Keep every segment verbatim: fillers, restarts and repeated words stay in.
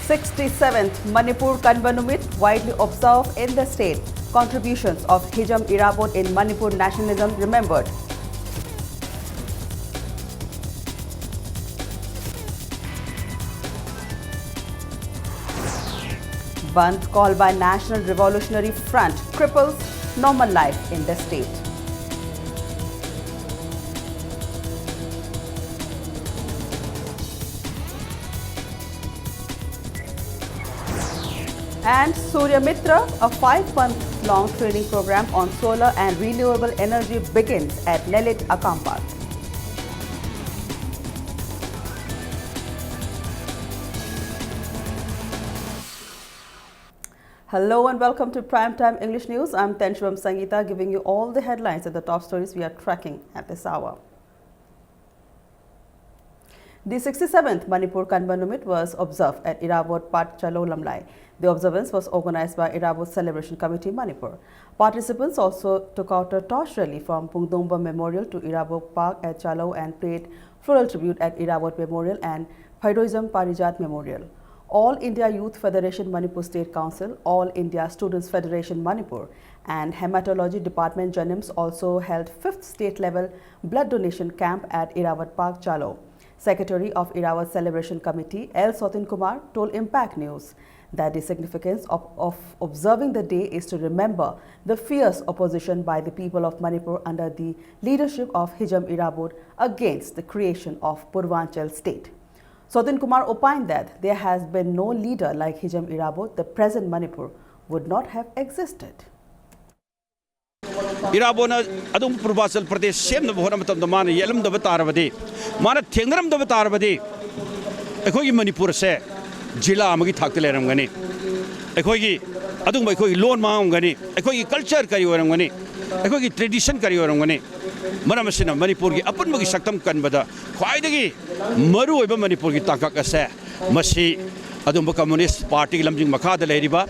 Sixty-seventh Manipur Kanba Numit, widely observed in the state. Contributions of Hijam Irabot in Manipur nationalism remembered. Bandh called by National Revolutionary Front cripples normal life in the state. And Surya Mitra, a five-month-long training program on solar and renewable energy, begins at Nelit Akampad. Hello and welcome to Prime Time English News. I'm Tenshubam Sangita, giving you all the headlines and the top stories we are tracking at this hour. The sixty-seventh Manipur Kanba Numit was observed at Irabot Park, Chalou, Lamlai. The observance was organized by Irabot Celebration Committee, Manipur. Participants also took out a torch rally from Pungdongba Memorial to Irabot Park at Chalou and paid floral tribute at Irabot Memorial and Phairoijam Parijat Memorial. All India Youth Federation Manipur State Council, All India Students Federation Manipur, and Hematology Department, JANIMS, also held fifth state level blood donation camp at Irabot Park, Chalou. Secretary of Irabot Celebration Committee, L Sotin Kumar, told Impact News that the significance of, of observing the day is to remember the fierce opposition by the people of Manipur under the leadership of Hijam Irabot against the creation of Purvanchal state. Sotin Kumar opined that there has been no leader like Hijam Irabot, the present Manipur would not have existed. ꯏꯔꯥꯕꯣꯠꯅ ꯑꯗꯨꯝ ꯄꯨꯔꯕꯥꯆꯜ ꯄ꯭ꯔꯗꯦꯁ ꯁꯦꯝꯅꯕ ꯍꯣꯠꯅꯕ ꯃꯇꯝꯗ ꯃꯥꯅ ꯌꯦꯠꯂꯝꯗꯕ ꯇꯥꯔꯕꯗꯤ, ꯃꯥꯅ ꯊꯦꯡꯅꯔꯝꯗꯕ ꯇꯥꯔꯕꯗꯤ, ꯑꯩꯈꯣꯏꯒꯤ ꯃꯅꯤꯄꯨꯔꯁꯦ ꯖꯤꯂꯥ ꯑꯃꯒꯤ ꯊꯥꯛꯇ ꯂꯩꯔꯝꯒꯅꯤ꯫ ꯑꯩꯈꯣꯏꯒꯤ ꯑꯗꯨꯒꯨꯝꯕ ꯑꯩꯈꯣꯏꯒꯤ ꯂꯣꯟ ꯃꯥꯡꯉꯝꯒꯅꯤ, ꯑꯩꯈꯣꯏꯒꯤ ꯀꯜꯆꯔ ꯀꯔꯤ ꯑꯣꯏꯔꯝꯒꯅꯤ, ꯑꯩꯈꯣꯏꯒꯤ ꯇ꯭ꯔꯦꯗꯤꯁꯟ ꯀꯔꯤ ꯑꯣꯏꯔꯝꯒꯅꯤ꯫ ꯃꯔꯝ ꯑꯁꯤꯅ ꯃꯅꯤꯄꯨꯔꯒꯤ ꯑꯄꯨꯟꯕꯒꯤ ꯁꯛꯇꯝ ꯀꯟꯕꯗ ꯈ꯭ꯋꯥꯏꯗꯒꯤ ꯃꯔꯨꯑꯣꯏꯕ ꯃꯅꯤꯄꯨꯔꯒꯤ ꯇꯥꯡꯀꯛ ꯑꯁꯦ ꯃꯁꯤ ꯑꯗꯨꯝꯕ ꯀꯝꯃꯨꯅꯤꯁ ꯄꯥꯔꯇꯤꯒꯤ ꯂꯝꯖꯤꯡ ꯃꯈꯥꯗ ꯂꯩꯔꯤꯕ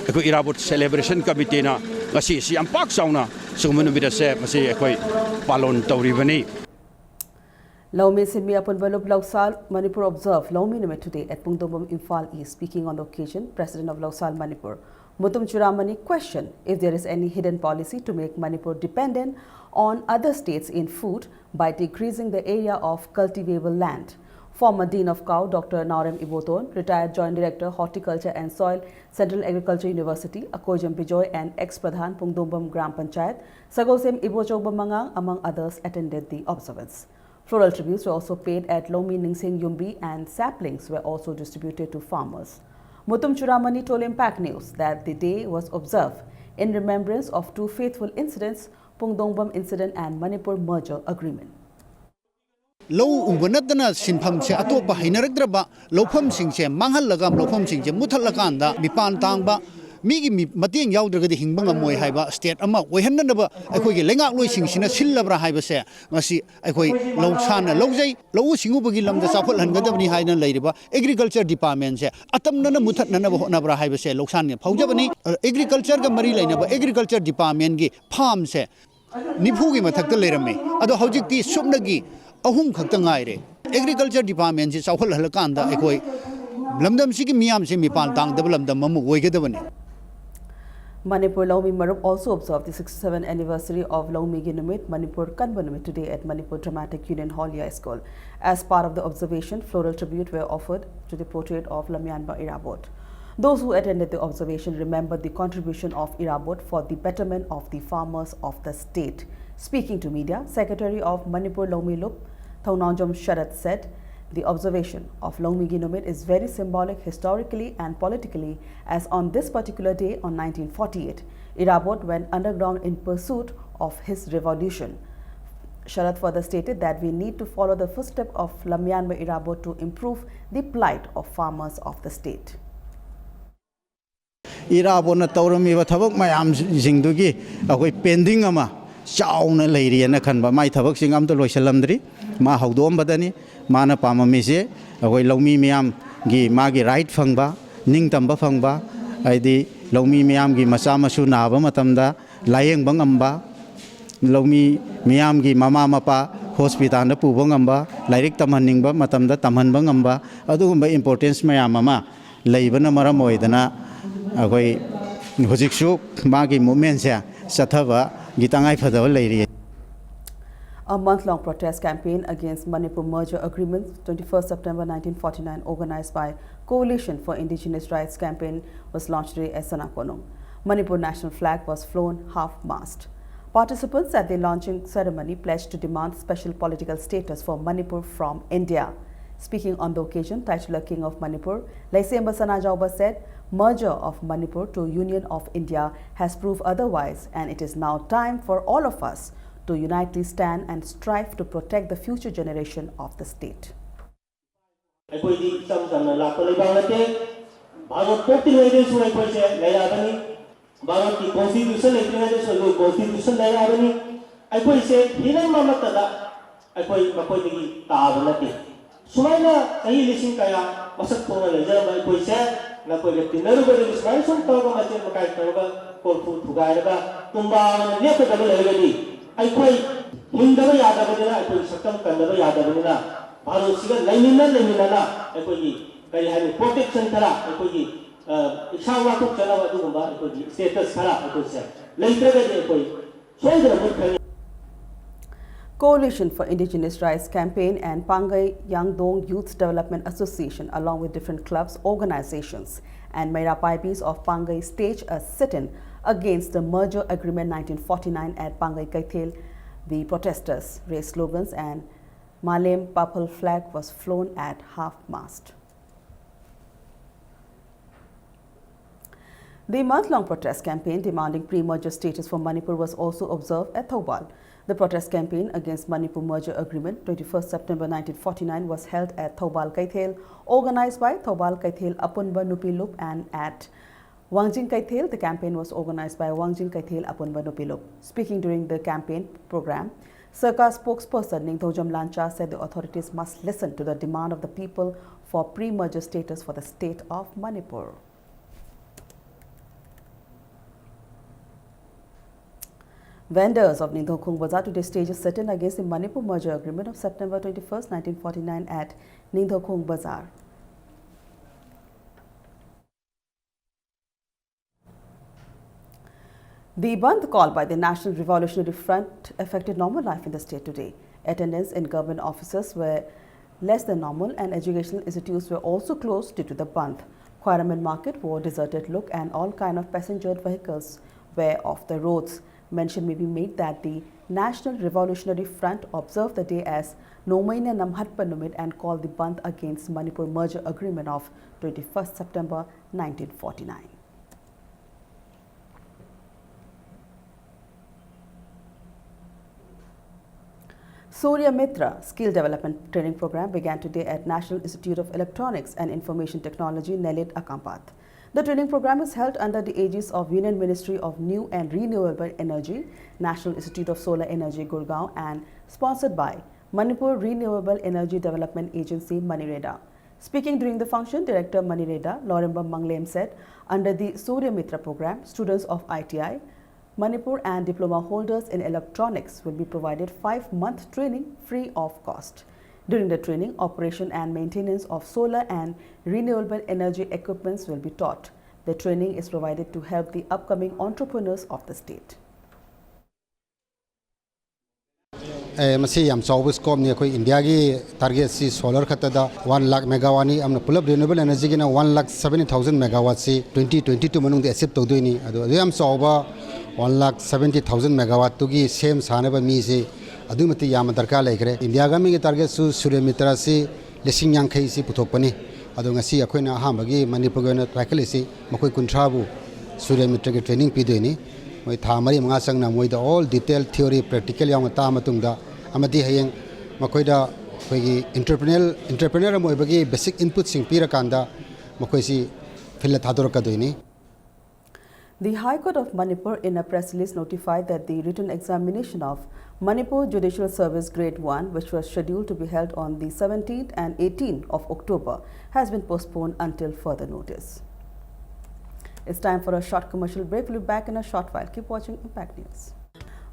ꯑꯩꯈꯣꯏ ꯏꯔꯥꯕꯣꯠ ꯁꯦꯂꯦꯕ꯭ꯔꯦꯁꯟ ꯀꯃꯤꯇꯤꯅ ꯉꯁꯤ ꯑꯁꯤ ꯌꯥꯝ ꯄꯥꯛ ꯆꯥꯎꯅ ꯁꯤꯒꯨꯝꯕ ꯅꯨꯃꯤꯠ ꯑꯁꯦ ꯃꯁꯤ ꯑꯩꯈꯣꯏ ꯄꯥꯂꯣꯟ ꯇꯧꯔꯤꯕꯅꯤ꯫ Laumi Sinmi Apunba Lup Lausal Manipur observed Laumi Numit today at Pungdongbam, Imphal East. Speaking on the occasion, President of Lausal Manipur, Mutum Churamani, questioned if there is any hidden policy to make Manipur dependent on other states in food by decreasing the area of cultivable land. Former Dean of CAU, Doctor Naorem Iboton, retired Joint Director, Horticulture and Soil, Central Agriculture University, Akoijam Bijoy, and ex-Pradhan Pungdongbam Gram Panchayat, Sagolsem Ibochouba Mangang, among others, attended the observance. Floral tributes were also paid at Laumi Ningsing Yumbi, and saplings were also distributed to farmers. Mutum Churamani told Impact News that the day was observed in remembrance of two fateful incidents, Pungdongbam incident and Manipur merger agreement. ꯂꯧ ꯎꯕ ꯅꯠꯇꯅ ꯁꯤꯟꯐꯝꯁꯦ ꯑꯇꯣꯞꯄ ꯍꯩꯅꯔꯛꯇ꯭ꯔꯕ ꯂꯧꯐꯝꯁꯤꯡꯁꯦ ꯃꯥꯡꯍꯜꯂꯒ ꯂꯧꯐꯝꯁꯤꯡꯁꯦ ꯃꯨꯠꯊꯠꯂꯀꯥꯟꯗ ꯃꯤꯄꯥꯟ ꯇꯥꯡꯕ ꯃꯤꯒꯤ ꯃꯤ- ꯃꯇꯦꯡ ꯌꯥꯎꯗ꯭ꯔꯒꯗꯤ ꯍꯤꯡꯕ ꯉꯝꯃꯣꯏ ꯍꯥꯏꯕ ꯁ꯭ꯇꯦꯠ ꯑꯃ ꯑꯣꯏꯍꯟꯅꯅꯕ ꯑꯩꯈꯣꯏꯒꯤ ꯂꯩꯉꯥꯛꯂꯣꯏꯁꯤꯡꯁꯤꯅ ꯁꯤꯜꯂꯕ꯭ꯔꯥ ꯍꯥꯏꯕꯁꯦ ꯉꯁꯤ ꯑꯩꯈꯣꯏ ꯂꯧꯁꯥꯟꯅ ꯂꯧꯖꯩ꯫ ꯂꯧꯎ ꯁꯤꯡꯎꯕꯒꯤ ꯂꯝꯗ ꯆꯥꯎꯈꯠꯍꯟꯒꯗꯕꯅꯤ ꯍꯥꯏꯅ ꯂꯩꯔꯤꯕ ꯑꯦꯒ꯭ꯔꯤꯀꯜꯆꯔ ꯗꯤꯄꯥꯔꯠꯃꯦꯟꯁꯦ ꯑꯇꯝꯅꯅ ꯃꯨꯠꯊꯠꯅꯅꯕ ꯍꯣꯠꯅꯕ꯭ꯔꯥ ꯍꯥꯏꯕꯁꯦ ꯂꯧꯁꯥꯟꯅ ꯐꯥꯎꯖꯕꯅꯤ꯫ ꯑꯦꯒ꯭ꯔꯤꯀꯜꯆꯔꯒ ꯃꯔꯤ ꯂꯩꯅꯕ ꯑꯦꯒ꯭ꯔꯤꯀꯜꯆꯔ ꯗꯤꯄꯥꯔꯠꯃꯦꯟꯒꯤ ꯐꯥꯝꯁꯦ ꯅꯤꯐꯨꯒꯤ ꯃꯊꯛꯇ ꯂꯩꯔꯝꯃꯤ꯫ ꯑꯗꯣ ꯍꯧꯖꯤꯛꯇꯤ ꯁꯨꯞꯅꯒꯤ ꯑꯍꯨꯝ ꯈꯛꯇ ꯉꯥꯏꯔꯦ꯫ ꯑꯦꯒ꯭ꯔꯤꯀꯜꯆꯔ ꯗꯤꯄꯥꯔꯠꯃꯦꯟꯁꯤ ꯆꯥꯎꯈꯠꯍꯜꯂꯀꯥꯟꯗ ꯑꯩꯈꯣꯏ ꯂꯝꯗꯝꯁꯤꯒꯤ ꯃꯤꯌꯥꯝꯁꯦ ꯃꯤꯄꯥꯟ ꯇꯥꯡꯗꯕ ꯂꯝꯗꯝ ꯑꯃ ꯑꯣꯏꯒꯗꯕꯅꯤ꯫ Manipur Laumi Marup also observed the sixty-seventh anniversary of Laumigi Numit, Manipur Kanba Numit, today at Manipur Dramatic Union Hall High School. As part of the observation, floral tribute were offered to the portrait of Lamyanba Irabot. Those who attended the observation remembered the contribution of Irabot for the betterment of the farmers of the state. Speaking to media, Secretary of Manipur Laumi Lup, Thongnangjom Sharat, said the observation of Laumigi Numit is very symbolic historically and politically, as on this particular day on nineteen forty-eight, Irabot went underground in pursuit of his revolution. Sharat further stated that we need to follow the footsteps of Lamyanba Irabot to improve the plight of farmers of the state. ꯏꯔꯥꯕꯣꯠꯅ ꯇꯧꯔꯝꯃꯤꯕ ꯊꯕꯛ ꯃꯌꯥꯝꯁꯤꯡꯗꯨꯒꯤ ꯑꯩꯈꯣꯏ pending ꯑꯃ ꯆꯥꯎꯅ ꯂꯩꯔꯤꯑꯅ ꯈꯟꯕ꯫ ꯃꯥꯏ ꯊꯕꯛꯁꯤꯡ ꯑꯝꯇ ꯂꯣꯏꯁꯤꯜꯂꯝꯗ꯭ꯔꯤ꯫ ꯃꯥ ꯍꯧꯗꯣꯛꯑꯝꯕꯗꯅꯤ꯫ ꯃꯥꯅ ꯄꯥꯝꯃꯝꯃꯤꯁꯦ ꯑꯩꯈꯣꯏ ꯂꯧꯃꯤ ꯃꯤꯌꯥꯝꯒꯤ ꯃꯥꯒꯤ ꯔꯥꯏꯠ ꯐꯪꯕ, ꯅꯤꯡꯇꯝꯕ ꯐꯪꯕ, ꯍꯥꯏꯗꯤ ꯂꯧꯃꯤ ꯃꯤꯌꯥꯝꯒꯤ ꯃꯆꯥ ꯃꯁꯨ ꯅꯥꯕ ꯃꯇꯝꯗ ꯂꯥꯌꯦꯡꯕ ꯉꯝꯕ, ꯂꯧꯃꯤ ꯃꯤꯌꯥꯝꯒꯤ ꯃꯃꯥ ꯃꯄꯥ ꯍꯣꯁꯄꯤꯇꯥꯜꯗ ꯄꯨꯕ ꯉꯝꯕ, ꯂꯥꯏꯔꯤꯛ ꯇꯝꯍꯟꯅꯤꯡꯕ ꯃꯇꯝꯗ ꯇꯝꯍꯟꯕ ꯉꯝꯕ, ꯑꯗꯨꯒꯨꯝꯕ ꯏꯝꯄꯣꯔꯇꯦꯟꯁ ꯃꯌꯥꯝ ꯑꯃ ꯂꯩꯕꯅ ꯃꯔꯝ ꯑꯣꯏꯗꯅ ꯑꯩꯈꯣꯏ ꯍꯧꯖꯤꯛꯁꯨ ꯃꯥꯒꯤ ꯃꯨꯞꯃꯦꯟꯁꯦ ꯆꯠꯊꯕꯒꯤ ꯇꯉꯥꯏ ꯐꯗꯕ ꯂꯩꯔꯤ꯫ A month-long protest campaign against Manipur Merger Agreement, twenty-first September nineteen forty-nine, organized by Coalition for Indigenous Rights Campaign, was launched today at Sanakonong. Manipur national flag was flown half-mast. Participants at the launching ceremony pledged to demand special political status for Manipur from India. Speaking on the occasion, titular King of Manipur, Leisemba Sanajaoba, said, "Merger of Manipur to Union of India has proved otherwise, and it is now time for all of us to unitely stand and strive to protect the future generation of the state." ꯑꯩꯈꯣꯏꯗꯤ ꯏꯆꯝ ꯆꯝꯅ ꯂꯥꯛꯄ ꯂꯩꯕꯥꯛ ꯅꯠꯇꯦ꯫ ꯚꯥꯔꯠ ꯄꯣꯛꯇ꯭ꯔꯤꯉꯩꯗꯁꯨ ꯑꯩꯈꯣꯏꯁꯦ ꯂꯩꯔꯛꯑꯕꯅꯤ꯫ ꯚꯥꯔꯠꯀꯤ constitution ꯂꯩꯇ꯭ꯔꯤꯉꯩꯗꯁꯨ ꯑꯩꯈꯣꯏ constitution ꯂꯩꯔꯛꯑꯕꯅꯤ꯫ ꯑꯩꯈꯣꯏꯁꯦ ꯍꯤꯔꯝ ꯑꯃꯠꯇꯗ ꯑꯩꯈꯣꯏ ꯃꯈꯣꯏꯗꯒꯤ ꯇꯥꯕ ꯅꯠꯇꯦ꯫ ꯁꯨꯃꯥꯏꯅ ꯆꯍꯤ ꯂꯤꯁꯤꯡ ꯀꯌꯥ ꯃꯁꯛ ꯊꯣꯛꯅ ꯂꯩꯖꯔꯝꯕ ꯑꯩꯈꯣꯏꯁꯦ ꯅꯈꯣꯏꯒ ꯇꯤꯟꯅꯔꯨꯕꯗꯒꯤ ꯁꯨꯃꯥꯏꯅ ꯁꯨꯝ ꯇꯧꯔꯒ ꯃꯆꯦꯠ ꯃꯀꯥꯏ ꯇꯧꯔꯒ ꯀꯣꯔꯐꯨ ꯊꯨꯒꯥꯏꯔꯒ ꯇꯨꯝꯕ ꯑꯣꯏꯅ ꯂꯦꯞꯀꯗꯕ ꯂꯩꯔꯒꯗꯤ ꯑꯩꯈꯣꯏ ꯍꯤꯡꯗꯕ ꯌꯥꯗꯕꯅꯤꯅ, ꯑꯩꯈꯣꯏꯒꯤ ꯁꯛꯇꯝ ꯀꯟꯗꯕ ꯌꯥꯗꯕꯅꯤꯅ ꯚꯥꯔꯠꯁꯤꯒ ꯂꯩꯃꯤꯟꯅ ꯂꯩꯃꯤꯟꯅꯅ ꯑꯩꯈꯣꯏꯒꯤ ꯀꯔꯤ ꯍꯥꯏꯅꯤ, ꯄ꯭ꯔꯣꯇꯦꯛꯁꯟ ꯈꯔ, ꯑꯩꯈꯣꯏꯒꯤ ꯏꯁꯥ ꯉꯥꯛꯊꯣꯛꯆꯅꯕ ꯑꯗꯨꯒꯨꯝꯕ ꯑꯩꯈꯣꯏꯒꯤ ꯁ꯭ꯇꯦꯇꯁ ꯈꯔ ꯑꯩꯈꯣꯏꯁꯦ ꯂꯩꯇ꯭ꯔꯒꯗꯤ ꯑꯩꯈꯣꯏ ꯁꯣꯏꯗꯅ ꯃꯨꯠꯈ꯭ꯔꯅꯤ꯫ Coalition for Indigenous Rights Campaign and Pangai Yangdong Youth Development Association, along with different clubs, organizations, and Meira Paibis of Pangai, staged a sit-in against the Merger Agreement nineteen forty-nine at Pangai Keithel. The protesters raised slogans and Malem Paphal flag was flown at half-mast. The month-long protest campaign demanding pre-merger status for Manipur was also observed at Thoubal. The protest campaign against Manipur Merger Agreement, twenty-first September nineteen forty-nine, was held at Thoubal Keithel, organized by Thoubal Keithel Apunba Nupi Lup and at Wangjing Keithel. The campaign was organized by Wangjing Keithel Apunba Nupi Lup. Speaking during the campaign program, Sarkar spokesperson Ningthoujam Lancha said the authorities must listen to the demand of the people for pre-merger status for the state of Manipur. Vendors of Ningthoukhong Bazar today stage a sit-in against the Manipur Merger Agreement of September twenty-first, nineteen forty-nine at Ningthoukhong Bazar. The bandh called by the National Revolutionary Front affected normal life in the state today. Attendance in government offices were less than normal and educational institutes were also closed due to the bandh. Khwairaman market wore deserted look and all kind of passenger vehicles were off the roads. Mention may be made that the National Revolutionary Front observed the day as Nomaina Namhatpa Numit and called the bandh against Manipur Merger Agreement of twenty-first September nineteen forty-nine. Surya Mitra Skill Development Training Program began today at National Institute of Electronics and Information Technology, Nelit Akampat. The training program is held under the aegis of Union Ministry of New and Renewable Energy, National Institute of Solar Energy, Gurgaon, and sponsored by Manipur Renewable Energy Development Agency, MANREDA. Speaking during the function, Director MANREDA, Loremba Manglem, said under the Surya Mitra program, students of I T I, Manipur and diploma holders in electronics will be provided five-month training free of cost. During the training, operation and maintenance of solar and renewable energy equipments will be taught. The training is provided to help the upcoming entrepreneurs of the state. ꯑꯦ, ꯃꯁꯤ ꯌꯥꯝ ꯆꯥꯎꯕ ꯁ꯭ꯀꯣꯞꯅꯤ꯫ ꯑꯩꯈꯣꯏ ꯏꯟꯗꯤꯌꯥꯒꯤ ꯇꯥꯔꯒꯦꯠꯁꯤ solar ꯈꯛꯇꯗ one ꯂꯥꯛ ꯃꯦꯒꯥꯋꯥꯠꯅꯤ꯫ ꯑꯃꯅ ꯄꯨꯂꯞ renewable ꯑꯦꯅꯔꯖꯤꯒꯤꯅ ꯋꯥꯟ ꯂꯥꯛ ꯁꯕꯦꯟꯇꯤ ꯊꯥꯎꯖꯟ ꯃꯦꯒꯥꯋꯥꯠꯁꯤ ꯇ꯭ꯋꯦꯟꯇꯤ ꯇ꯭ꯋꯦꯟꯇꯤ ꯇꯨ ꯃꯅꯨꯡꯗ ꯑꯦꯆꯤꯞ ꯇꯧꯗꯣꯏꯅꯤ꯫ ꯑꯗꯣ ꯑꯗꯨ ꯌꯥꯝ ꯆꯥꯎꯕ ꯋꯥꯟ ꯂꯥꯛ ꯁꯕꯦꯟꯇꯤ ꯊꯥꯎꯖꯟ ꯃꯦꯒꯥꯋꯥꯠꯇꯨꯒꯤ ꯁꯦꯝ ꯁꯥꯅꯕ ꯃꯤꯁꯤ ꯑꯗꯨꯛꯀꯤ ꯃꯇꯤꯛ ꯌꯥꯝꯅ ꯗꯔꯀꯥꯔ ꯂꯩꯈ꯭ꯔꯦ꯫ ꯏꯟꯗꯤꯌꯥ ꯒꯚꯔꯟꯃꯦꯟꯒꯤ ꯇꯥꯔꯒꯦꯠꯁꯨ ꯁꯨꯔ꯭ꯌ ꯃꯤꯇ꯭ꯔꯁꯤ ꯂꯤꯁꯤꯡ ꯌꯥꯡꯈꯩꯁꯤ ꯄꯨꯊꯣꯛꯄꯅꯤ꯫ ꯑꯗꯣ ꯉꯁꯤ ꯑꯩꯈꯣꯏꯅ ꯑꯍꯥꯟꯕꯒꯤ ꯃꯅꯤꯄꯨꯔꯒꯤ ꯑꯣꯏꯅ ꯄꯥꯏꯈꯠꯂꯤꯁꯤ ꯃꯈꯣꯏ ꯀꯨꯟꯊ꯭ꯔꯥꯕꯨ ꯁꯨꯔ꯭ꯌ ꯃꯤꯇ꯭ꯔꯒꯤ ꯇ꯭ꯔꯦꯅꯤꯡ ꯄꯤꯗꯣꯏꯅꯤ꯫ ꯃꯣꯏ ꯊꯥ ꯃꯔꯤ ꯃꯉꯥ ꯆꯪꯅ ꯃꯣꯏꯗ ꯑꯣꯜ ꯗꯤꯇꯦꯜ ꯊꯤꯑꯣꯔꯤ ꯄ꯭ꯔꯦꯛꯇꯤꯀꯦꯜ ꯌꯥꯎꯅ ꯇꯥꯛꯑ ꯃꯇꯨꯡꯗ ꯑꯃꯗꯤ ꯍꯌꯦꯡ ꯃꯈꯣꯏꯗ ꯑꯩꯈꯣꯏꯒꯤ ꯏꯟꯇꯔꯄ꯭ꯔꯤꯅꯔ, ꯏꯟꯇꯔꯄ꯭ꯔꯤꯅꯔ ꯑꯃ ꯑꯣꯏꯕꯒꯤ ꯕꯦꯁꯤꯛ ꯏꯟꯄꯨꯠꯁꯤꯡ ꯄꯤꯔꯀꯥꯟꯗ ꯃꯈꯣꯏꯁꯤ ꯐꯤꯜꯗ ꯊꯥꯗꯣꯔꯛꯀꯗꯣꯏꯅꯤ꯫ The High Court of Manipur, in a press release, notified that the written examination of Manipur Judicial Service Grade one, which was scheduled to be held on the seventeenth and eighteenth of October, has been postponed until further notice. It's time for a short commercial break. We'll be back in a short while. Keep watching Impact News.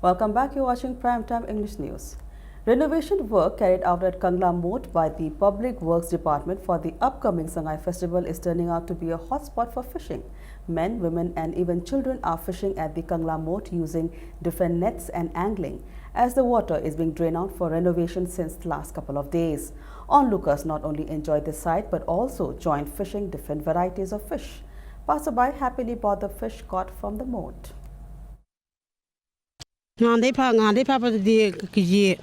Welcome back. You're watching Prime Time English News. Renovation work carried out at Kangla Moat by the Public Works Department for the upcoming Sangai Festival is turning out to be a hotspot for fishing. Men, women, and even children are fishing at the Kangla Moat using different nets and angling, as the water is being drained out for renovation since the last couple of days. Onlookers not only enjoyed the sight but also joined fishing different varieties of fish. Passerby happily bought the fish caught from the moat. ꯉꯥꯗꯩ ꯐꯥ ꯉꯥꯗꯩ ꯐꯥꯕꯗꯗꯤ ꯀꯦ G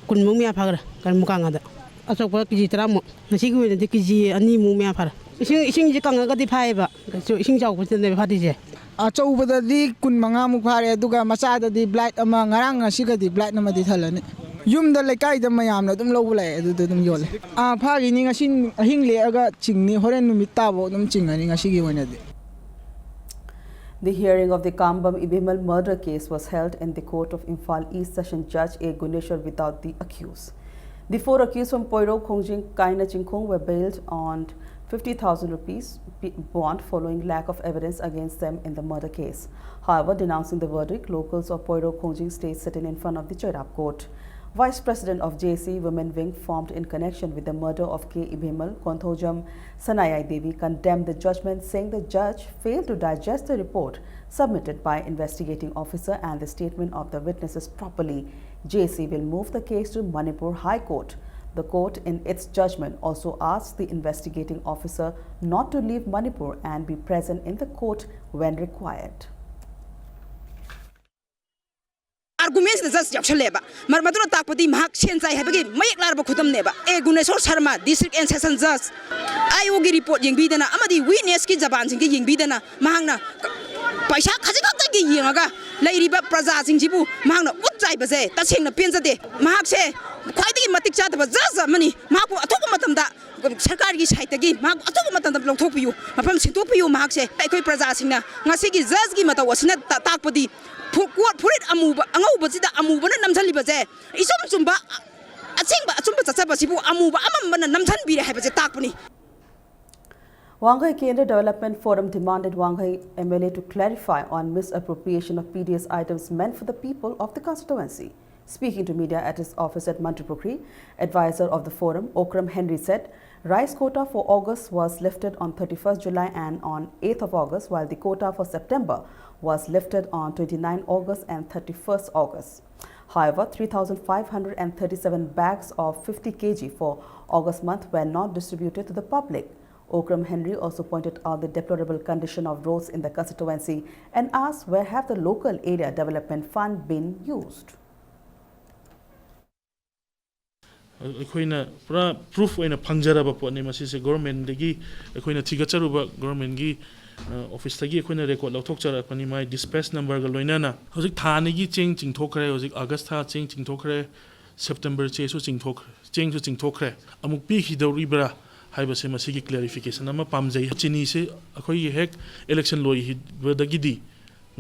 ꯀꯨꯟꯃꯨꯛ ꯃꯌꯥ ꯐꯥꯈ꯭ꯔꯦ꯫ ꯀꯩꯅꯣ, ꯃꯨꯀꯥ ꯉꯥꯗ ꯑꯆꯧꯕ ꯀꯦ G ꯇꯔꯥꯃꯨꯛ꯫ ꯉꯁꯤꯒꯤ ꯑꯣꯏꯅꯗꯤ ꯀꯦ ꯖꯤ ꯑꯅꯤꯃꯨꯛ ꯃꯌꯥ ꯐꯥꯔꯦ꯫ ꯏꯁꯤꯡ ꯏꯁꯤꯡꯁꯦ ꯀꯪꯉꯒꯗꯤ ꯐꯥꯏꯌꯦꯕ꯫ ꯀꯩꯁꯨ ꯏꯁꯤꯡ ꯆꯥꯎꯕꯁꯤꯗꯅꯦꯕ ꯐꯥꯗ꯭ꯔꯤꯁꯦ꯫ ꯑꯆꯧꯕꯗꯗꯤ ꯀꯨꯟ ꯃꯉꯥꯃꯨꯛ ꯐꯥꯔꯦ, ꯑꯗꯨꯒ ꯃꯆꯥꯗꯗꯤ ꯕ꯭ꯂꯥꯏꯠ ꯑꯃ, ꯉꯔꯥꯡ ꯉꯁꯤꯒꯗꯤ ꯕ꯭ꯂꯥꯏꯠ ꯑꯃꯗꯤ ꯊꯜꯂꯅꯤ꯫ ꯌꯨꯝꯗ ꯂꯩꯀꯥꯏꯗ ꯃꯌꯥꯝꯅ ꯑꯗꯨꯝ ꯂꯧꯕ ꯂꯥꯛꯑꯦ, ꯑꯗꯨꯗ ꯑꯗꯨꯝ ꯌꯣꯜꯂꯦ꯫ ꯑꯥ, ꯐꯥꯈꯤꯅꯤ꯫ ꯉꯁꯤ ꯑꯍꯤꯡ ꯂꯦꯛꯑꯒ ꯆꯤꯡꯅꯤ, ꯍꯣꯔꯦꯟ ꯅꯨꯃꯤꯠ ꯇꯥꯕꯧ ꯑꯗꯨꯝ ꯆꯤꯡꯉꯅꯤ ꯉꯁꯤꯒꯤ ꯑꯣꯏꯅꯗꯤ꯫ The hearing of the Kambam Ibemal murder case was held in the court of Imphal East Session Judge A Guneshwar without the accused. The four accused from Poiro Khongjing Kaina Chingkhong were bailed on fifty thousand rupees bond following lack of evidence against them in the murder case. However, denouncing the verdict, locals of Poiro Khongjing stayed sitting in front of the Choirap court. Vice President of J C Women Wing, formed in connection with the murder of K Ibemal, Konthojam Sanayai Devi, condemned the judgment, saying the judge failed to digest the report submitted by investigating officer and the statement of the witnesses properly. J C will move the case to Manipur High Court. The court, in its judgment, also asked the investigating officer not to leave Manipur and be present in the court when required. ꯑꯥꯔꯒꯨꯃꯦꯟꯁꯤꯗ ꯖꯁ ꯌꯥꯎꯁꯜꯂꯦꯕ꯫ ꯃꯔꯝ ꯑꯗꯨꯅ ꯇꯥꯛꯄꯗꯤ ꯃꯍꯥꯛ ꯁꯦꯟ ꯆꯥꯏ ꯍꯥꯏꯕꯒꯤ ꯃꯌꯦꯛ ꯂꯥꯔꯕ ꯈꯨꯗꯝꯅꯦꯕ꯫ A Guneshwor Sharma, district and session ꯖꯁ, ꯑꯥꯏ ꯑꯣꯒꯤ ꯔꯤꯄꯣꯔꯠ ꯌꯦꯡꯕꯤꯗꯅ ꯑꯃꯗꯤ ꯋꯤꯠꯅꯦꯁꯀꯤ ꯖꯕꯥꯟꯁꯤꯡꯒ ꯌꯦꯡꯕꯤꯗꯅ ꯃꯍꯥꯛꯅ ꯄꯩꯁꯥ ꯈꯖꯤꯛꯈꯛꯇꯒꯤ ꯌꯦꯡꯉꯒ ꯂꯩꯔꯤꯕ ꯄ꯭ꯔꯖꯥꯁꯤꯡꯁꯤꯕꯨ ꯃꯍꯥꯛꯅ ꯎꯠ ꯆꯥꯏꯕꯁꯦ ꯇꯁꯦꯡꯅ ꯄꯦꯟꯖꯗꯦ꯫ ꯃꯍꯥꯛꯁꯦ ꯈ꯭ꯋꯥꯏꯗꯒꯤ ꯃꯇꯤꯛ ꯆꯥꯗꯕ ꯖꯁ ꯑꯃꯅꯤ꯫ ꯃꯍꯥꯛꯄꯨ ꯑꯊꯨꯕ ꯃꯇꯝꯗ ꯁꯔꯀꯥꯔꯒꯤ ꯁꯥꯏꯠꯇꯒꯤ ꯃꯍꯥꯛ ꯑꯊꯨꯕ ꯃꯇꯝꯗ ꯂꯧꯊꯣꯛꯄꯤꯌꯨ, ꯃꯐꯝ ꯁꯤꯟꯗꯣꯛꯄꯤꯌꯨ꯫ ꯃꯍꯥꯛꯁꯦ ꯑꯩꯈꯣꯏ ꯄ꯭ꯔꯖꯥꯁꯤꯡꯅ ꯉꯁꯤꯒꯤ ꯖꯁꯀꯤ ꯃꯇꯧ ꯑꯁꯤꯅ ꯇꯥꯛꯄꯗꯤ ꯐꯨ-, ꯀꯣꯠ ꯐꯨꯔꯤꯠ ꯑꯃꯨꯕ, ꯑꯉꯧꯕꯁꯤꯗ ꯑꯃꯨꯕꯅ ꯅꯝꯁꯤꯜꯂꯤꯕꯁꯦ ꯏꯆꯨꯝ ꯆꯨꯝꯕ, ꯑꯁꯦꯡꯕ ꯑꯆꯨꯝꯕ ꯆꯠꯆꯕꯁꯤꯕꯨ ꯑꯃꯨꯕ ꯑꯃꯝꯕꯅ ꯅꯝꯁꯤꯟꯕꯤꯔꯦ ꯍꯥꯏꯕꯁꯦ ꯇꯥꯛꯄꯅꯤ꯫ Wangkhei Kendra Development Forum demanded Wangkhei M L A to clarify on misappropriation of P D S items meant for the people of the constituency. Speaking to media at his office at Mantripukhri, advisor of the forum, Okram Henry, said rice quota for August was lifted on thirty-first July and on eighth of August, while the quota for September was lifted on twenty-ninth August and thirty-first August. However, three thousand five hundred thirty-seven bags of fifty kilograms for August month were not distributed to the public. Okram Henry also pointed out the deplorable condition of roads in the constituency and asked, where have the local area development fund been used? ꯑꯩꯈꯣꯏꯅ ꯄꯨꯔꯥ proof ꯑꯣꯏꯅ ꯐꯪꯖꯔꯕ ꯄꯣꯠꯅꯤ꯫ ꯃꯁꯤꯁꯦ ꯒꯣꯔꯃꯦꯟꯗꯒꯤ ꯑꯩꯈꯣꯏꯅ ꯊꯤꯒꯠꯆꯔꯨꯕ ꯒꯣꯔꯃꯦꯟꯒꯤ ꯑꯣꯐꯤꯁꯇꯒꯤ ꯑꯩꯈꯣꯏꯅ record ꯂꯧꯊꯣꯛꯆꯔꯛꯄꯅꯤ꯫ ꯃꯥꯒꯤ ꯗꯤꯁꯄꯦꯆ ꯅꯝꯕꯔꯒ ꯂꯣꯏꯅꯅ ꯍꯧꯖꯤꯛ ꯊꯥ ꯑꯅꯤꯒꯤ ꯆꯦꯡ ꯆꯤꯡꯊꯣꯛꯈ꯭ꯔꯦ꯫ ꯍꯧꯖꯤꯛ ꯑꯥꯒꯁ ꯊꯥ ꯆꯦꯡ ꯆꯤꯡꯊꯣꯛꯈ꯭ꯔꯦ꯫ ꯁꯦꯞꯇꯦꯝꯕꯔ ꯆꯦꯁꯨ ꯆꯤꯡꯊꯣꯛꯈ꯭ꯔꯦ, ꯆꯦꯡꯁꯨ ꯆꯤꯡꯊꯣꯛꯈ꯭ꯔꯦ꯫ ꯑꯃꯨꯛ ꯄꯤꯈꯤꯗꯧꯔꯤꯕ꯭ꯔꯥ ꯍꯥꯏꯕꯁꯦ ꯃꯁꯤꯒꯤ ꯀ꯭ꯂꯦꯔꯤꯐꯤꯀꯦꯁꯟ ꯑꯃ ꯄꯥꯝꯖꯩ꯫ ꯆꯤꯅꯤꯁꯦ ꯑꯩꯈꯣꯏꯒꯤ ꯍꯦꯛ ꯏꯂꯦꯛꯁꯟ ꯂꯣꯏꯈꯤꯕꯗꯒꯤꯗꯤ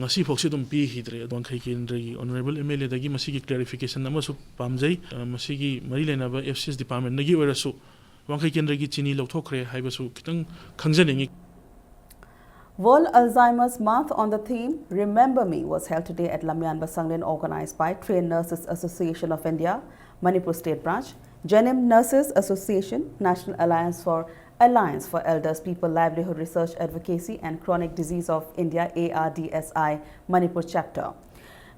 ꯉꯁꯤꯐꯥꯎꯁꯤ ꯑꯗꯨꯝ ꯄꯤꯈꯤꯗ꯭ꯔꯦ꯫ ꯋꯥꯡꯈꯩ ꯀꯦꯟꯗ꯭ꯔꯒꯤ ꯑꯣꯅꯔꯦꯕꯜ ꯑꯦꯝ ꯑꯦꯜ ꯑꯦꯗꯒꯤ ꯃꯁꯤꯒꯤ ꯀ꯭ꯂꯦꯔꯤꯐꯤꯀꯦꯁꯟ ꯑꯃꯁꯨ ꯄꯥꯝꯖꯩ꯫ ꯑ, ꯃꯁꯤꯒꯤ ꯃꯔꯤ ꯂꯩꯅꯕ ꯑꯦꯐ ꯁꯤ ꯑꯦꯁ ꯗꯤꯄꯥꯔꯠꯃꯦꯟꯗꯒꯤ ꯑꯣꯏꯔꯁꯨ ꯋꯥꯡꯈꯩ ꯀꯦꯟꯗ꯭ꯔꯒꯤ ꯆꯤꯅꯤ ꯂꯧꯊꯣꯛꯈ꯭ꯔꯦ ꯍꯥꯏꯕꯁꯨ ꯈꯤꯇꯪ ꯈꯪꯖꯅꯤꯡꯉꯤ꯫ World Alzheimer's Month on the theme Remember Me was held today at Lamyanba Sanglen, organized by Trained Nurses Association of India, Manipur State Branch, Jenim Nurses Association, National Alliance for Alliance for Elders, People Livelihood Research Advocacy and Chronic Disease of India, A R D S I, Manipur Chapter.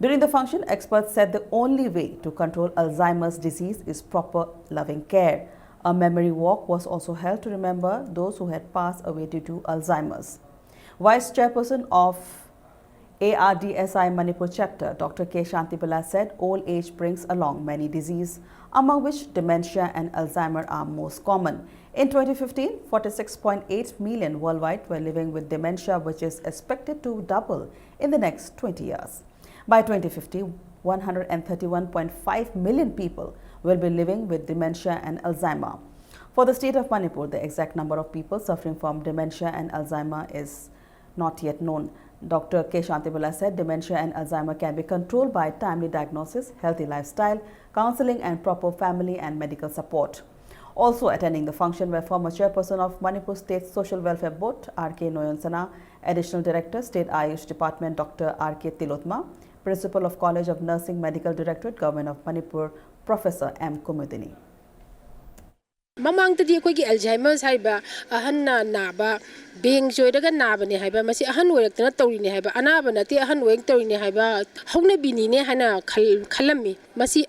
During the function, experts said the only way to control Alzheimer's disease is proper loving care. A memory walk was also held to remember those who had passed away due to Alzheimer's. Vice Chairperson of A R D S I Manipur Chapter, Doctor K Shanti Birla, said old age brings along many diseases, among which dementia and Alzheimer are most common. In twenty fifteen, forty-six point eight million worldwide were living with dementia, which is expected to double in the next twenty years. By twenty fifty, one hundred thirty-one point five million people will be living with dementia and Alzheimer. For the state of Manipur, the exact number of people suffering from dementia and Alzheimer is not yet known. Doctor K Shanti Birla said dementia and Alzheimer can be controlled by timely diagnosis, healthy lifestyle, counseling, and proper family and medical support. Also attending the function were former chairperson of Manipur State Social Welfare Board, R K Noyonsana, Additional Director, State Ayush Department, Doctor R K Tilotma, Principal of College of Nursing, Medical Directorate, Government of Manipur, Professor M Kumudini. ꯃꯃꯥꯡꯗꯗꯤ ꯑꯩꯈꯣꯏꯒꯤ ꯑꯦꯜꯖꯥꯏꯃꯔꯁ ꯍꯥꯏꯔꯤꯕ ꯑꯍꯟꯅ ꯅꯥꯕ, bank ꯆꯣꯏꯔꯒ ꯅꯥꯕꯅꯦ ꯍꯥꯏꯕ, ꯃꯁꯤ ꯑꯍꯟ ꯑꯣꯏꯔꯛꯇꯅ ꯇꯧꯔꯤꯅꯦ ꯍꯥꯏꯕ, ꯑꯅꯥꯕ ꯅꯠꯇꯦ, ꯑꯍꯟ ꯑꯣꯏꯔꯒ ꯇꯧꯔꯤꯅꯦ ꯍꯥꯏꯕ ꯍꯧꯅꯕꯤꯅꯤꯅꯦ ꯍꯥꯏꯅ ꯈꯜ- ꯈꯜꯂꯝꯃꯤ꯫ ꯃꯁꯤ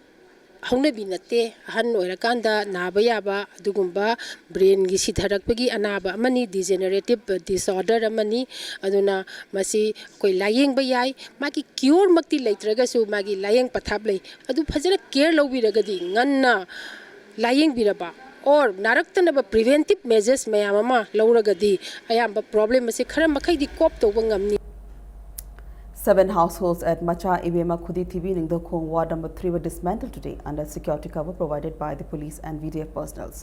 ꯍꯧꯅꯕꯤ ꯅꯠꯇꯦ꯫ ꯑꯍꯟ ꯑꯣꯏꯔꯀꯥꯟꯗ ꯅꯥꯕ ꯌꯥꯕ ꯑꯗꯨꯒꯨꯝꯕ ꯕ꯭ꯔꯦꯟꯒꯤ ꯁꯤꯊꯔꯛꯄꯒꯤ ꯑꯅꯥꯕ ꯑꯃꯅꯤ, ꯗꯤꯖꯦꯅꯔꯦꯇꯤꯞ ꯗꯤꯁꯑꯣꯔꯗꯔ ꯑꯃꯅꯤ꯫ ꯑꯗꯨꯅ ꯃꯁꯤ ꯑꯩꯈꯣꯏ ꯂꯥꯌꯦꯡꯕ ꯌꯥꯏ꯫ ꯃꯥꯒꯤ ꯀ꯭ꯌꯣꯔꯃꯛꯇꯤ ꯂꯩꯇ꯭ꯔꯒꯁꯨ ꯃꯥꯒꯤ ꯂꯥꯌꯦꯡ ꯄꯊꯥꯞ ꯂꯩ꯫ ꯑꯗꯨ ꯐꯖꯅ ꯀꯦꯌꯔ ꯂꯧꯕꯤꯔꯒꯗꯤ, ꯉꯟꯅ ꯂꯥꯌꯦꯡꯕꯤꯔꯕ ꯑꯣꯔ ꯅꯥꯔꯛꯇꯅꯕ ꯄ꯭ꯔꯤꯚꯦꯟꯇꯤꯞ ꯃꯦꯖꯔꯁ ꯃꯌꯥꯝ ꯑꯃ ꯂꯧꯔꯒꯗꯤ ꯑꯌꯥꯝꯕ ꯄ꯭ꯔꯣꯕ꯭ꯂꯦꯝ ꯑꯁꯤ ꯈꯔ ꯃꯈꯩꯗꯤ ꯀꯣꯞ ꯇꯧꯕ ꯉꯝꯅꯤ꯫ Seven households at Macha Ibema Khudi Thibi Ningdokhong Ward number three were dismantled today under security cover provided by the police and V D F personnel.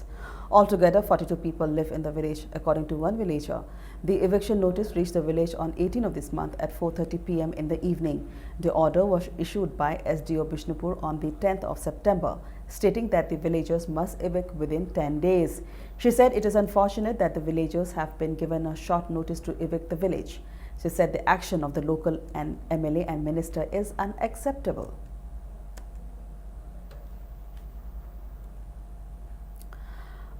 Altogether, forty-two people live in the village, according to one villager. The eviction notice reached the village on eighteen of this month at four thirty p m in the evening. The order was issued by S D O Bishnupur on the tenth of September, stating that the villagers must evict within ten days. She said it is unfortunate that the villagers have been given a short notice to evict the village. She said the action of the local and M L A and minister is unacceptable.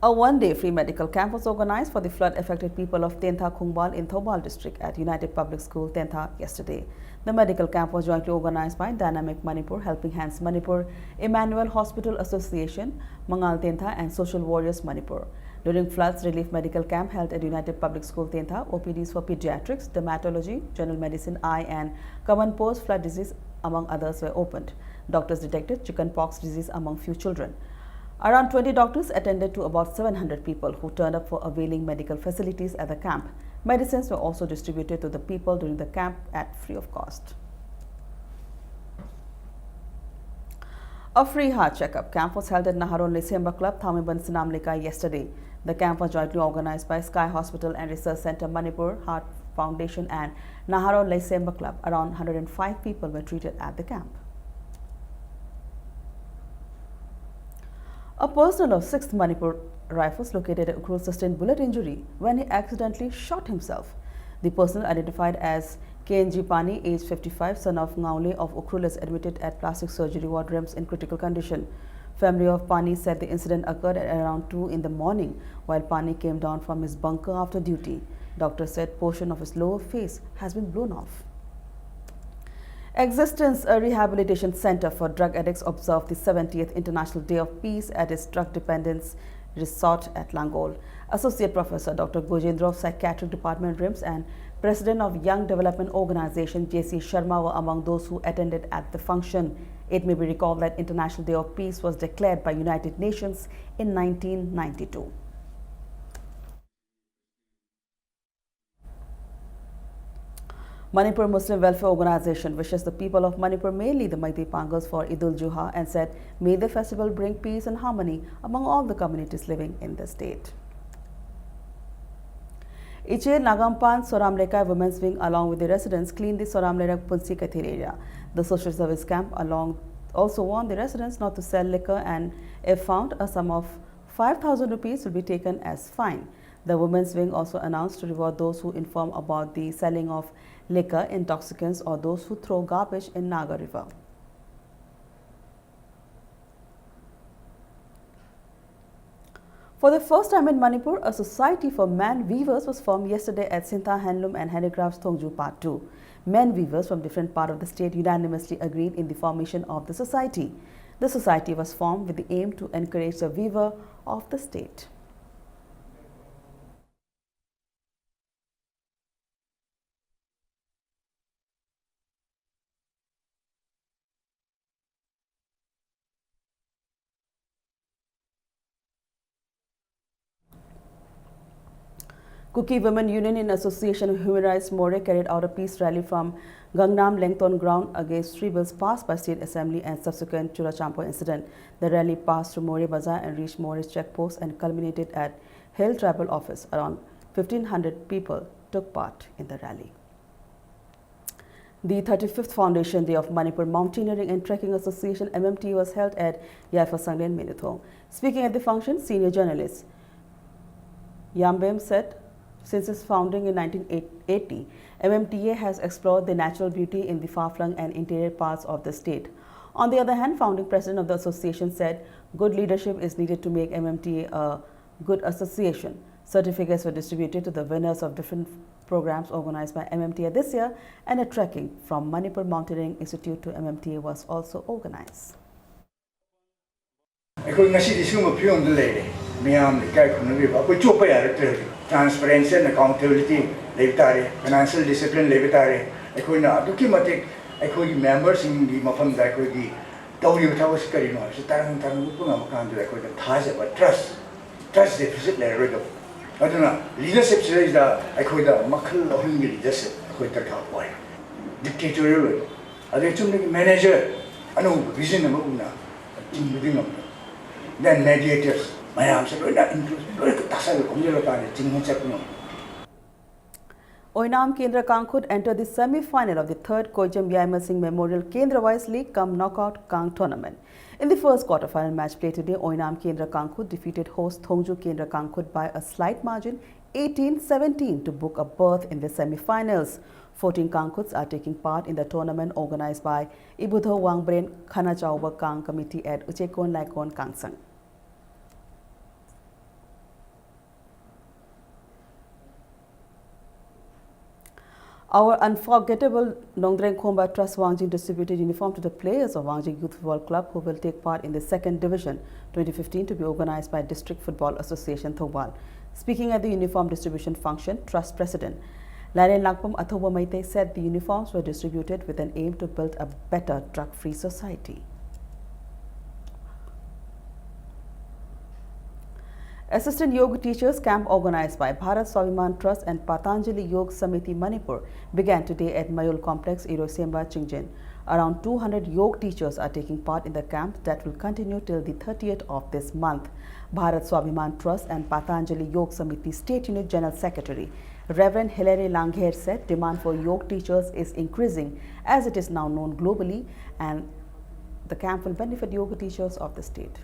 A one-day free medical camp was organized for the flood-affected people of Tentha Khungbal in Thoubal district at United Public School, Tentha, yesterday. The medical camp was jointly organized by Dynamic Manipur, Helping Hands Manipur, Emmanuel Hospital Association, Mangal Tentha, and Social Warriors Manipur. During floods relief medical camp held at United Public School, Tentha, O P Ds for pediatrics, dermatology, general medicine, eye, and common post flood disease, among others, were opened. Doctors detected chickenpox disease among few children. Around twenty doctors attended to about seven hundred people who turned up for availing medical facilities at the camp. Medicines were also distributed to the people during the camp at free of cost. A free heart checkup camp was held at Naharon Leisemba Club, Thangmeiban Sanam Leikai yesterday. The camp was jointly organized by Sky Hospital and Research Center Manipur, Heart Foundation and Naharon Leisemba Club. Around hundred and five people were treated at the camp. A personnel of sixth Manipur Rifles located at Ukhrul sustained bullet injury when he accidentally shot himself. The personnel, identified as K N G Pani, age fifty-five, son of Ngaule of Ukhrul, is admitted at plastic surgery ward RIMS in critical condition. Family of Pani said the incident occurred at around two in the morning while Pani came down from his bunker after duty. Doctors said portion of his lower face has been blown off. Existence, a rehabilitation center for drug addicts, observed the seventieth International Day of Peace at its drug dependence resort at Langol. Associate Professor Doctor Gojendra of Psychiatric Department, RIMS, and President of Young Development Organization, J C Sharma, were among those who attended at the function. It may be recalled that International Day of Peace was declared by United Nations in nineteen ninety-two. Manipur Muslim Welfare Organization wishes the people of Manipur, mainly the Meitei Pangals, for Eid-ul-Juha and said, "May the festival bring peace and harmony among all the communities living in the state." Iche Nagampan Soram Lekai Women's Wing, along with the residents, cleaned the Soram Lerak Punsi Kathir area. The social service camp along also warned the residents not to sell liquor, and if found, a sum of five thousand rupees will be taken as fine. The women's wing also announced to reward those who inform about the selling of liquor, intoxicants, or those who throw garbage in Naga River. For the first time in Manipur, a society for man weavers was formed yesterday at Sintha Handloom and Handicrafts, Thongju Part two. Men weavers from different part of the state unanimously agreed in the formation of the society. The society was formed with the aim to encourage the weaver of the state. Kuki Women Union, in association with Human Rights Moreh, carried out a peace rally from Gangnam Lengton ground against three bills passed by State Assembly and subsequent Churachandpur incident. The rally passed through Moreh Bazaar and reached Moreh check post and culminated at Hill Tribal Office. Around fifteen hundred people took part in the rally. The thirty-fifth Foundation Day of Manipur Mountaineering and Trekking Association, M M T A, was held at Yaifasanglen, Meduthong. Speaking at the function, senior journalist Yambem said, since its founding in nineteen eighty, M M T A has explored the natural beauty in the far-flung and interior parts of the state. On the other hand, founding president of the association said, good leadership is needed to make M M T A a good association. Certificates were distributed to the winners of different programs organized by M M T A this year, and a trekking from Manipur Mountaineering Institute to M M T A was also organized. ꯑꯩꯈꯣꯏ ꯉꯁꯤꯗꯤ ꯁꯤꯒꯨꯝꯕ ꯐꯤꯕꯝꯗ ꯂꯩꯔꯦ꯫ ꯃꯤꯌꯥꯝꯅ ꯏꯀꯥꯏ ꯈꯨꯝꯅꯕꯤꯕ, ꯑꯩꯈꯣꯏ ꯆꯣꯞꯄ ꯌꯥꯔꯛꯇ꯭ꯔꯦ꯫ ꯍꯧꯖꯤꯛ transparency and accountability ꯂꯩꯕ ꯇꯥꯔꯦ, financial discipline ꯂꯩꯕ ꯇꯥꯔꯦ꯫ ꯑꯩꯈꯣꯏꯅ ꯑꯗꯨꯛꯀꯤ ꯃꯇꯤꯛ ꯑꯩꯈꯣꯏꯒꯤ memberꯁꯤꯡꯒꯤ ꯃꯐꯝꯗ ꯑꯩꯈꯣꯏꯒꯤ ꯇꯧꯔꯤꯕ ꯊꯕꯛꯁꯤ ꯀꯔꯤꯅꯣ ꯍꯥꯏꯕꯁꯤ ꯇꯔꯪ ꯇꯔꯪ ꯎꯠꯄ ꯉꯝꯕ ꯀꯥꯟꯗ ꯑꯩꯈꯣꯏꯗ ꯊꯥꯖꯕ, trust, trust deficit ꯂꯩꯔꯔꯣꯏꯗꯕ꯫ ꯑꯗꯨꯅ leadershipꯁꯤꯗꯩꯗ ꯑꯩꯈꯣꯏꯗ ꯃꯈꯜ ꯑꯍꯨꯝꯒꯤ leadership ꯑꯩꯈꯣꯏ ꯗꯔꯀꯥꯔ ꯑꯣꯏ꯫ Dictatorial ꯑꯣꯏꯕ, ꯑꯗꯩ ꯆꯨꯝꯅꯒꯤ manager ꯑꯅꯧꯕ vision ꯑꯃ ꯎꯅ ꯆꯤꯡꯕꯗꯤ ꯉꯝꯗꯕ, then mediators ꯃꯌꯥꯝꯁꯦ ꯂꯣꯏꯅ include, ꯂꯣꯏꯅ ꯇꯥꯁꯜꯂ ꯈꯣꯝꯖꯤꯜꯂꯀꯥꯟꯗ ꯆꯤꯡꯕ ꯆꯠꯄ ꯉꯝꯕ꯫ Oinam Kendra Kangkhut entered the semi-final of the third Koijam Yaima Singh Memorial Kendra Wise League cum Knockout Kang tournament. In the first quarter-final match played today, Oinam Kendra Kangkhut defeated host Thongju Kendra Kangkhut by a slight margin, eighteen seventeen, to book a berth in the semi-finals. Fourteen Kangkhuts are taking part in the tournament organized by Ibudho Wangbren Khana Chauba Kang Committee at Uchekon Laikon Kangsang. Our unforgettable Nongdreng Khomba Trust Wangjing distributed uniform to the players of Wangjing Youth Football Club who will take part in the second division twenty fifteen to be organized by District Football Association Thoubal. Speaking at the uniform distribution function, Trust President Laren Lakpam Athoba Maitei said the uniforms were distributed with an aim to build a better drug-free society. Assistant Yoga Teachers Camp organized by Bharat Swabhiman Trust and Patanjali Yog Samiti Manipur began today at Mayol Complex, Iroisemba, Chingjen. Around two hundred yoga teachers are taking part in the camp that will continue till the thirtieth of this month. Bharat Swabhiman Trust and Patanjali Yoga Samiti State Unit General Secretary Reverend Hilary Langher said demand for yoga teachers is increasing as it is now known globally, and the camp will benefit yoga teachers of the state.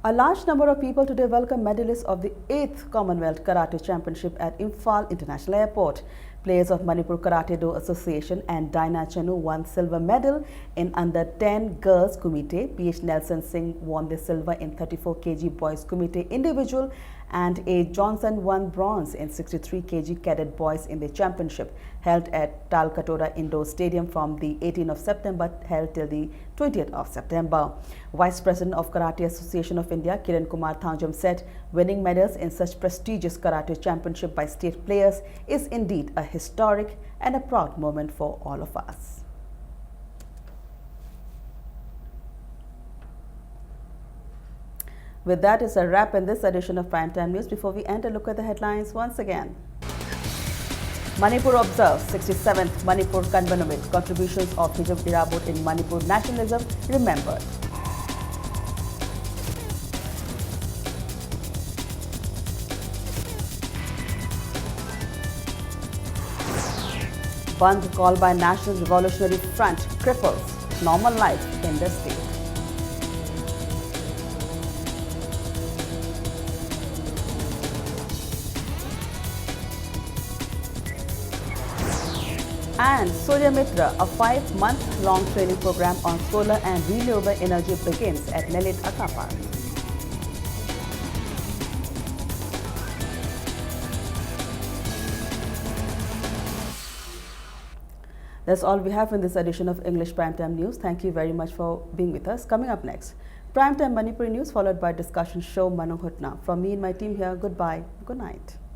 A large number of people today welcome medalists of the eighth Commonwealth Karate Championship at Imphal International Airport. Players of Manipur Karate Do Association and Dinah Chanu won silver medal in under ten girls kumite. P H Nelson Singh won the silver in thirty-four kilograms boys kumite individual, and A Johnson won bronze in sixty-three kilograms cadet boys in the championship held at Talkatora Indoor Stadium from the eighteenth of September held till the twentieth of September. Vice President of Karate Association of India, Kiran Kumar Thangjam, said winning medals in such prestigious karate championship by state players is indeed a historic and a proud moment for all of us. With that, is a wrap in this edition of Primetime News. Before we end, a look at the headlines once again. Manipur observes sixty-seventh Manipur Kanbanamit, contributions of Hijab Irabot in Manipur nationalism remembered. Bandh called by National Revolutionary Front cripples normal life in the state. And Surya Mitra, a five-month-long training program on solar and renewable energy, begins at Nelit Aqua Park. That's all we have in this edition of English Primetime News. Thank you very much for being with us. Coming up next, Primetime Manipuri News, followed by discussion show Manung Hutna. From me and my team here, goodbye, good night.